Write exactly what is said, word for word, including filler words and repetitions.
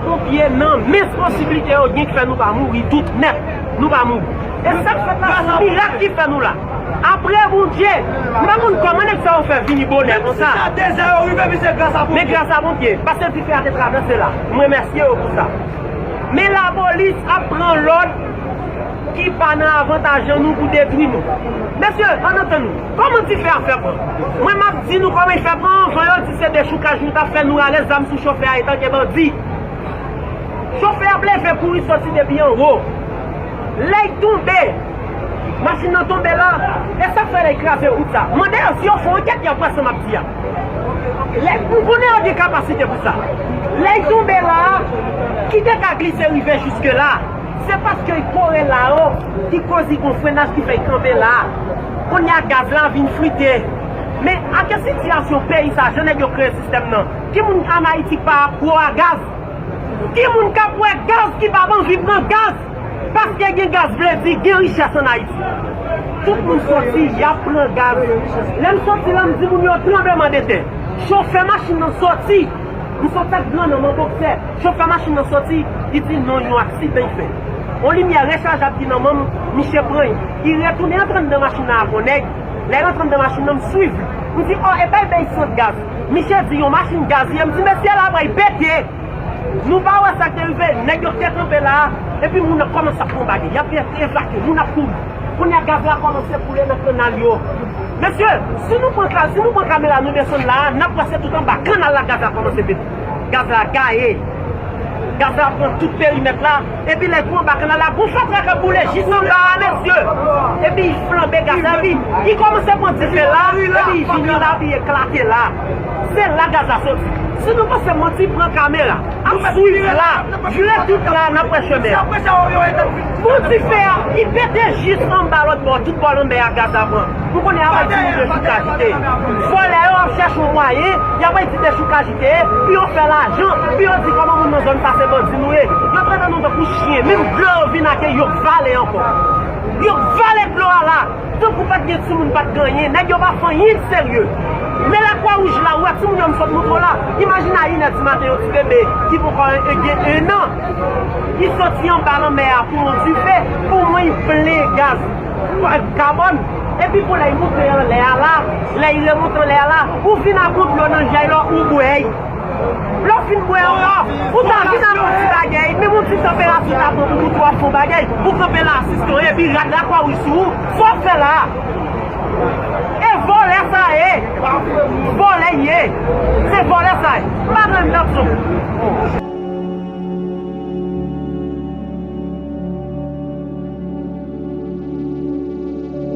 Ponpye nan mens posiblite yo gen k fè nou pa mouri tout nèt. Nou pa mouri. E sa k fèt la, se mirak ki fè nou la. Apre Bondye, m pa konn kòman nèg sa yo fè vini bonè konsa. Men gras a Bondye, paske dife a te travèse la. M remèsye yo pou sa. Men lapolis ap pran lòd ki pa nan avantaj an nou pou detwi nou. Mesye, ann antann nou. Kòman dife a fè pran? Mwen m ap di nou kòman l fè pran, anvan yo di se dechoukaj nou t ap fè, nou rale zam sou chofè a etanke bandi. Chofè ap leve kouri soti depi anwo. Lè l tonbe, machin nan tonbe la, e sa k fè lè l kraze wout sa. Mande yo si yo fè ankèt y ap wè sa m ap di a. Lè, m konnen yo gen kapasite pou sa. Lè l tonbe la, ki te ka glise rive jiske la, se paske kore la yo ki koz li gon frenaj ki fè l kanpe la. Kounye a gaz la vin flite. Men ak sitiyasyon peyi sa, jan nèg yo kreye sistèm nan, ki moun ann Ayiti k pa pwo a gaz? Ki moun k ap wè gaz ki p ap anvi pran gaz? Paske gen gaz vle di gen richès ann Ayiti. Tout moun soti, y ap pran gaz. Lè m soti la, m di moun yo tranblemanntè. Chofè machin nan soti. M sot ak gran nan men boksè. Chofè machin nan soti, li di non, yon aksidan l fè. Yon limyè rechajab ki nan men m, misye pran l. Li retounen antre anndan machin nan ak yon nèg. Lè l antre anndan machin nan, m swiv li. M di, o, e pa l bay sant gaz. Misye di yon machin gaz ye. M di, mesye la pral pete. Nou pa wè sa k te rive, nèg yo te kanpe la, epi moun nan kòmanse ap pran bagay, y ap evakye, moun ap kouri. Kounye a gaz la kòmanse koule nan kannal yo. Mesye, si nou pran ka, si nou pran kamera nou desann la, n ap wè se tout anba kannal la gaz la kòmanse pete. Gaz la gaye. Gaz la pran tout perimèt la, epi lè tou anba kannal la, gon fatra k ap boule jis anba a, mesye. Epi l flanbe gaz la, epi li kòmanse pran dife la, epi li vini la, epi li eklate la. Se la gaz la soti. Si nou panse manti, pran kamera. Ap swiv la. Vle tout la, n ap wè chemen an. Pou dife a, li pete jis anba lòt bò, tout bò lanmè a gaz la pran. Ou konnen a bay timoun dechoukaj te. Vòlè yo ap chèche yon mwayen, y ap bay ti dechoukaj te, pou yo fè lajan, pou yo di kòman moun nan zòn sa se bandi nou ye. Yo trete nou tankou chen, menm dlo yo vin ak yo k vale ankò. Yo k vale dlo a la. Tankou pa t gen timoun, pa t gen anyen, nèg yo pa fè anyen k serye. Men Lakwa Wouj la, ou wè timoun yo m sot montre w la, imajine a inè di maten yon ti bebe ki poko gen en an, li soti anba lanmè a pou yon dife, pou mwen li plen gaz kabòn, epi pou lè li monte anlè a la, lè li remonte anlè a la, ou vin ak yon dlo nan je w la, ou bwè l. Lè w fin bwè ankò, ou ta vin ak yon ti bagay, menm yon ti tanperati ta pran pou ou twò fon bagay, ou kanpe la asiste w, epi rad Lakwa Wouj sou ou, sa w fè la a? E vòlè sa ye, vòlè ye, se vòlè sa ye, pa gen lòt son.